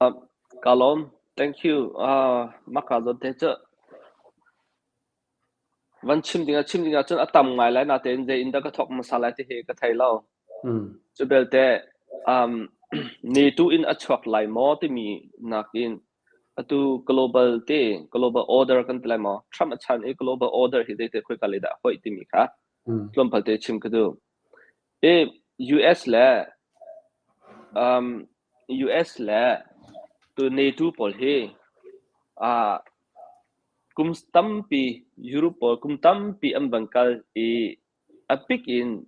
Ka lawm. Thank you. Maka zawn te cu van chim ding ah chim ding ahcun a tam ngai lai natein zei in dah ka thawk hmasa lai ti hi ka thei lo. Cu belte NATO in a chuak lai maw timi nakin atu global te global order kan ti lai maw Trump a chan i global order hi zeite khoika lei dah a hoih timi kha tlawmpal te chim ka duh. I US le US le tu NATO pawl hi kum tampi Europe pawl kum tampi an van kal i a bik in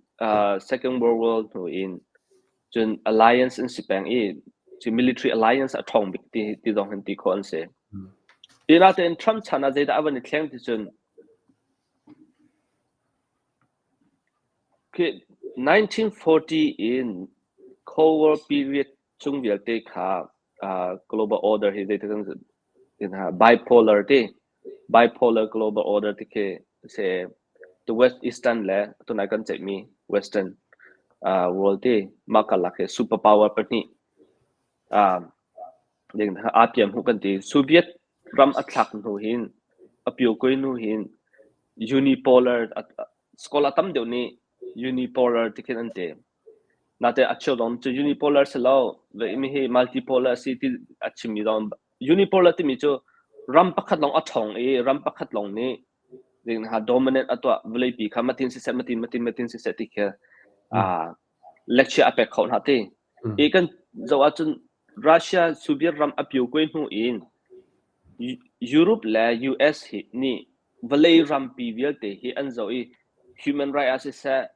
Second World War hnu in cun alliance an si peng i cu military alliance a ṭhawng bik ti ti zong hin ti khawh an si. Natein Trump chan ah zeidah a van i thleng ti cun Khi 1940 in Cold War period chung vialte kha global order hi zeitik in bipolar ti bipolar global order ti khi si. The West Eastern le tunai kan ceihmi Western world ti mah karlak hi super power pahnih aa piam hmuh kan ti. Soviet ram a thlak hnu hin a piokoi hnu hin unipolar scholar tam deuh nih unipolar ti khin an ti. Nate a cheu zong cu unipolar si lo, mi hi multipolar a si ti a chimmi zong unipolar timi cu ram pakhat lawng a ṭhawng i ram pakhat lawng nih dominant a tuah vawleipi kha matin siseh matin matin matin siseh ti khi lecture a pek kho hna ti. I kan zoh ahcun Russia Soviet ram a piokoi hnu in Europe le US hi nih vawlei rampi vialte hi an zoh i human right ah siseh,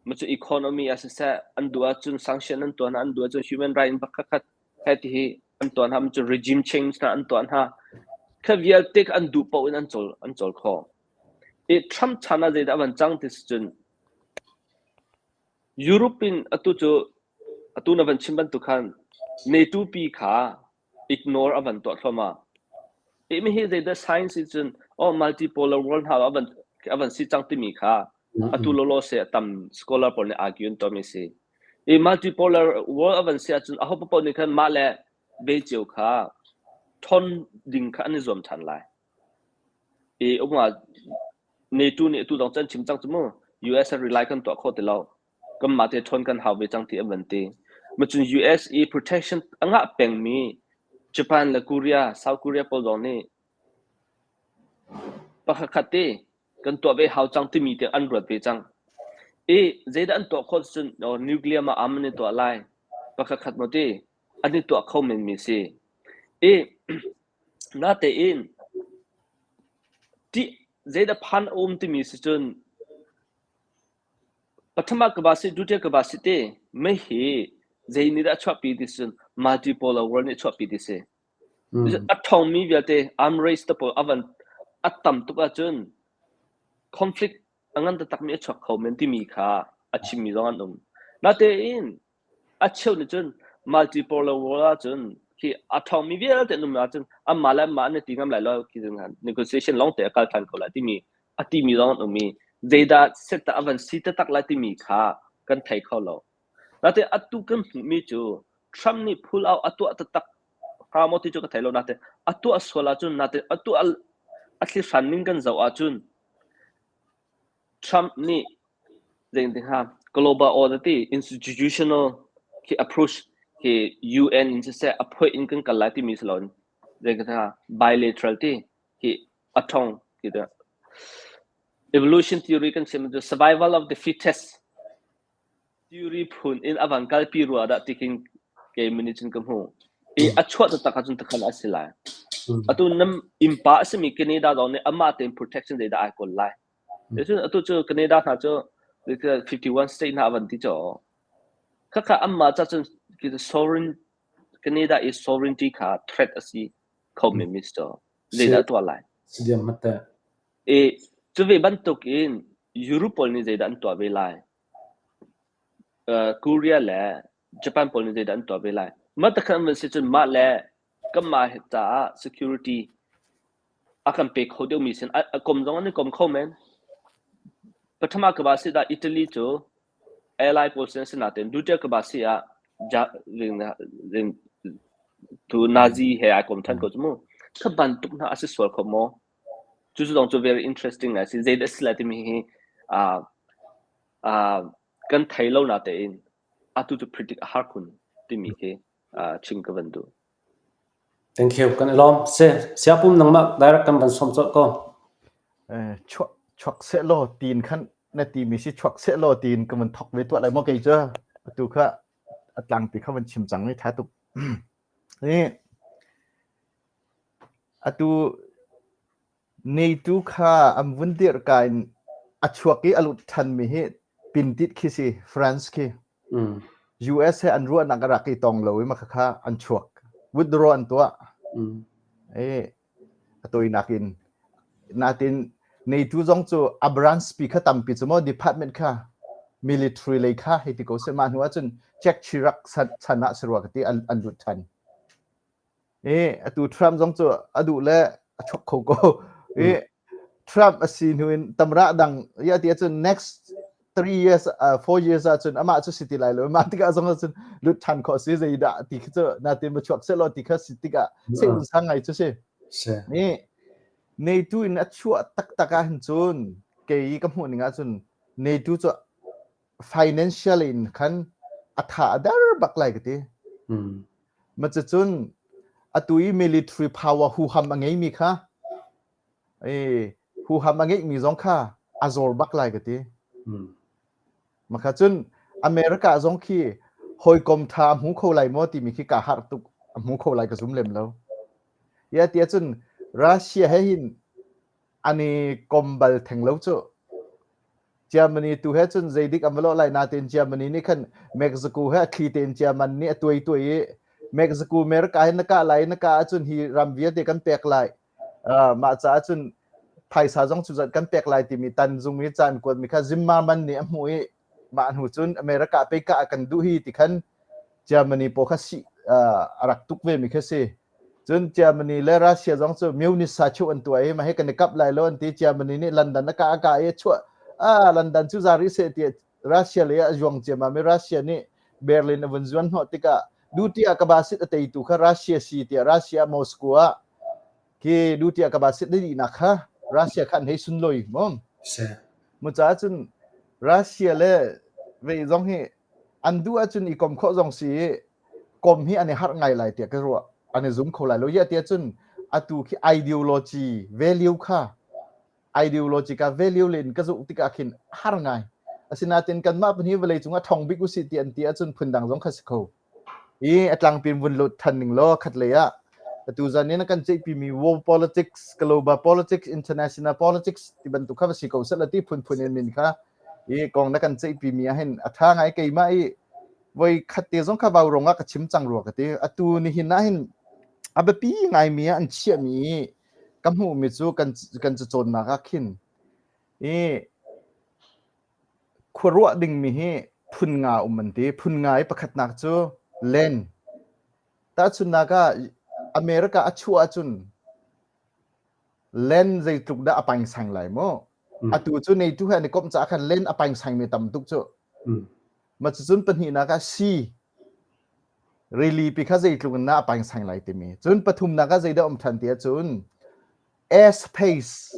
macu economy ah siseh, an duh ahcun sanction an tuah hna, an duh ahcun human right in pakhatkhat he ti hi an tuah hna, macu regime change hna an tuah hna. Kha vialte kha an duh paoh in an cawl an cawl khawh. I Trump chan ah zeidah a van cang ti si cun Europe in atu cu atu na van chim bantuk khan NATO pi kha ignore a van tuah thluahmah. Hi hi zeidah science in cun oh multipolar world hna a van a van si cang timi kha atu lawlaw se a tam scholar pawl nih argue an tuahmi si. I multipolar world a van si ahcun aho paoh nih khan mah le ve cio kha ṭhawn ding kha an i zuam ṭhan lai. I umah NATO nih atu zong cu an chim cang cu mu. US rely kan tuah khawh ti lo. Kanmah te ṭhawn kan hau ve cang ti an van ti. Macun US i protection a ngah pengmi Japan le Korea, South Korea pawl zong nih pakhatkhat te kan tuah ve hau cang timi te an ruat ve cang. I zeidah an tuah khawh cun nuclear ma arm an i tuah lai. Pakhatkhat maw ti an i tuah kho menmi si. I natein ṭih zeidah phan a um timi si cun Pathum ah ka va si, dutiah ka va si te. Mei hi zei nih dah a chuahpi ti cun multipolar world nih a chuahpi ti si. A ṭhawngmi vialte arm race te pawl a van a tam tuk ahcun conflict a ngan taktakmi a chuak kho men timi kha a chimmi zong an um. Natein A cheu nih cun multipolar world ahcun khi a ṭhawngmi vialte an um ahcun anmah le anmah an i ti ngam lai lo khi negotiation lawng te a kal ṭhan ko lai timi a timi zong an um i zeidah set dah a van si taktak lai timi kha kan thei kho lo. Natein atu kan hmuhmi cu Trump nih pull out a tuah taktak hnga maw ti cu ka thei lo natein a tuah sual ahcun natein a tuah a thlihran ning kan zoh ahcun Trump nih zeitin hnga global order ti institutional khi approach khi UN in siseh a phoih in kan kal lai timi si loin zeitin hnga bilateral ti khi a ṭhong ti dah evolution theory kan chim cu survival of the fittest theory phun in a van kalpi rua dah ti khin keimah nih cun ka hmuh. I a chuah taktak ahcun takhan a si lai. Atu nam innpa a simi Canada zong nih amah tein protection zeidah ai kawl lai. Cun atu cu Canada hna cu 51 state hna a van ti caw. Khakha anmah ca cun sovereign Canada i sovereignty kha threat a si kho men mi si caw. Zeidah tuah lai? Sidiam hmate. I cu ve bantuk in Europe pawl nih zeidah an tuah ve lai? Korea le Japan pawl nih zeidah an tuah ve lai? Mah takhan an van si cun mah le kanmah caah security a kan pe kho deuhmi sin a kom zong an i kom kho men. Pathum ah ka ba si dah Italy cu ally pawl sin a si nain Duterte ka ba si ah. Tu Nazi he ai kom than ko cu mu. Kha bantuk hna a si sual kho maw? Cu cu zong cu very interesting ngai si. Zeidah a si lai timi hi kan thei lo na tein atu cu predict a har khun timi khi chim ka van duh. Thank you. Kan i lawm. Si, siapum nangmah direct kan van sawm colh ko. Chuak chuak sehlaw tiin khan na timi si chuak sehlaw tiin ka van thok ve tuah lai maw kei cu atu kha a tlangpi kha van chim cang i tha tuk. Hi atu NATO kha an vun dirh ka in a chuak i a lut ṭhanmi hi pintit khi si France khi. US he an ruahnak a rak i tong lo i mah khakha an chuak. Withdraw an tuah. I a tawinak in. Natin NATO zong cu a branch pi kha tampi cu maw department kha military lei kha hei ti ko seh mah hnu ahcun Czech Chirac chan ah si rua ka ti an lut ṭhan. I atu Trump zong cu a duh le a chok kho ko. I Trump a si hnu in tamra dang ya ti ahcun next 3 years 4 years ahcun amah cu si ti lai lo. Mah tikah zong ahcun lut ṭhan khawh si zeidah ti khi cu natin va chuak sehlaw ti kha si tikah sehlun sang ngai cu si. Ni NATO in a chuah taktak ah hin cun kei ka hmuh ning ahcun NATO cu financial in khan a tha a der bak lai ka ti. Ma cun atu i military power huham a ngeimi kha huham a ngeihmi zong kha a zor bak lai ka ti. Maka cun America zong khi hawikom tha a hmu kho lai maw timi khi ka harh tuk a hmu kho lai ka zum lem lo. Ya ti ahcun Russia he hin an i kom bal theng lo cu. Germany tu he cun zeidik an va lawh lai nain Germany nih khan Mexico he a thli tein German nih a tuai tuai i Mexico America he na kah lai na kah ahcun hi ram vialte kan pek lai. Mah caah cun phaisa zong cu zat kan pek lai timi tanzung i caan kuatmi kha Zimmerman nih a hmuh i mah hnu cun America pei kah kan duh hi ti khan Germany pawl kha si a rak tuk ve mi kha si. Cun Germany le Russia zong cu Munich sachuh an tuah i mah hi kan i kap lai lo an ti. Germany nih London a kah a kah i a chuah. Ah, London cu za rih seh tiah Russia lei ah a zuang ciammam i Russia nih Berlin a vun zuan hnawh tikah duty ah ka basit a teitu kha Russia si tiah Russia Moscow ah khi duty ah ka basit na dihnak kha Russia kha an hei sunlawi mu. Mu caah cun Russia le vei zong hi an duh ahcun i kom khawh zong si i kom hi an i harh ngai lai tiah ka ruah. An i zum kho lai lo. Iah tiah cun atu khi ideology value kha ideology ka value len ka zuh tikah khin har ngai. Asinain kanmah pahnih vawlei cungah ṭhawng bik usih ti an ti ahcun phundang zong kha si kho. I a tlangpi in vun lut than ning law khat lei ah atu zan in a kan ceihpimi world politics, global politics, international politics ti bantuk kha va si ko seh ti phunphun in min kha i kong na kan ceihpimi ah hin a ṭha ngai keimah i voi khat te zong kha vaurawng ah ka chim cang rua ka ti. Atu nihin ah hin a biapi ngaimi ah an chiahmi ka hmuhmi cu kan kan cacawnnak ah khin i Khuaruah dingmi hi phun nga um an ti. Phun nga i pakhatnak cu land. Tahchunhnak ah America a chuah ahcun land zeitluk dah a pangsang lai mu. Atu cu NATO he an i komh caah khan land a pangsangmi tam tuk cu. Mah cucun pahnihnak ah sea. Rili pi kha zeitluk in dah a pangsang lai timi. Cun pathumnak ah zeidah um ṭhan ti ahcun airspace.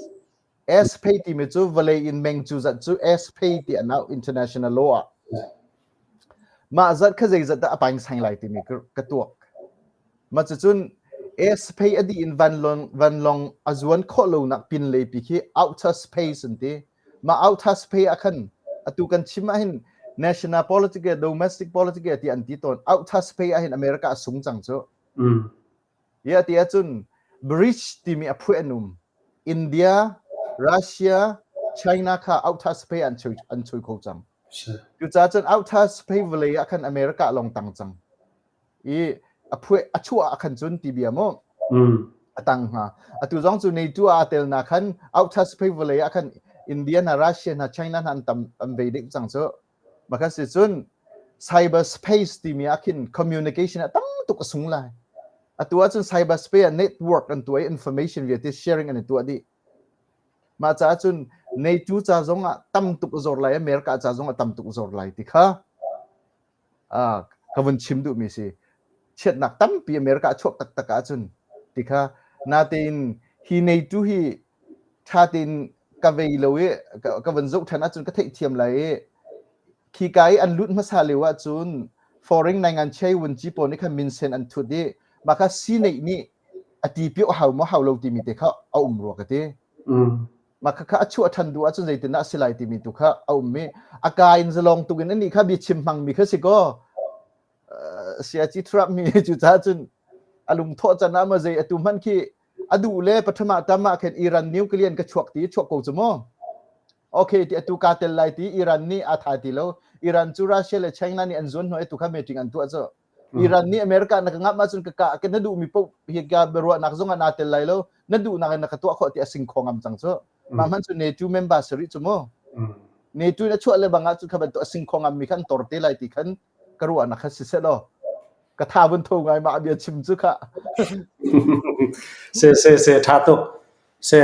Airspace timi cu vawlei in meng cu zat cu airspace ti an auh international law ah. Mah zat kha zeizat dah a pangsang lai timi ka tuak. Mah cucun airspace a dih in vanlawng, vanlawng a zuan khawh lonak pinlei pi khi outer space an ti. Mah outer space ah khan atu kan chim ahhin national politics le domestic politics ti an ti tawn. Outer space ahhin America a sung cang cu. Ia ti ahcun bridge timi a phuah an um. India, Russia, China kha outer space an chui, an chui kho cang. Cucaah cun outer space vawlei ah khan America lawng tang cang. I a phuah a chuah ah khan cun ti bia mu. A tang hnga. Atu zong cu NATO ah tel na khan outer space vawlei ah khan India hna, Russia hna, China hna an tam an vei ding cang cu. Maka si cun cyberspace timi ah khin communication a tam tuk a sung lai. Atu ahcun cyberspace ah network an tuah i information vialte sharing an i tuah dih. Mah caah cun NATO ca zong ah tam tuk a zor lai, America ca zong ah tam tuk a zor lai ti kha ka vun chim duhmi si. Chiatnak tampi America a chuak taktak ahcun ti kha natein hi NATO hi ṭha tein ka vei lo i ka van zoh ṭhan ahcun ka theihthiam lai i khika i an lut hmasa lio ahcun foreign naingan chei vunci pawl nih khan minsen an thut i mah kha sineih nih a ti pio hau maw hau lo timi te kha a um rua ka ti. Mah kha a chuah ṭhan duh ahcun zeitindah a si lai timi tu kha a um i a ka in zalong tuk in anih kha biachim hmangmi kha si kaw siaci Trump mi cucaah cun a lungthawh can ah ma zei atu hmanh khi a duh le pathum ah tam ah khin Iran nuclear ka chuak ti chuak ko cu mu okay ti atu ka tel lai ti Iran nih a tha ti lo Iran cu Russia le China nih an zuan hnawh tu kha meeting an tuah cu Iran nih America na ka ngap ahcun ka ka ka na duh mi poh hi ka biaruahnak zong ah naa tel lai lo na duhnak in na ka tuah khawh ti a sing kho ngam cang cu mah hmanh cu NATO member sari cu mu NATO na chuah le bang ah cun kha bantuk a sing kho ngam mi khan tor te lai ti khan ka ruahnak kha si seh law ka tha vun tho ngai mah bia chim cu kha se se se tha tuk se.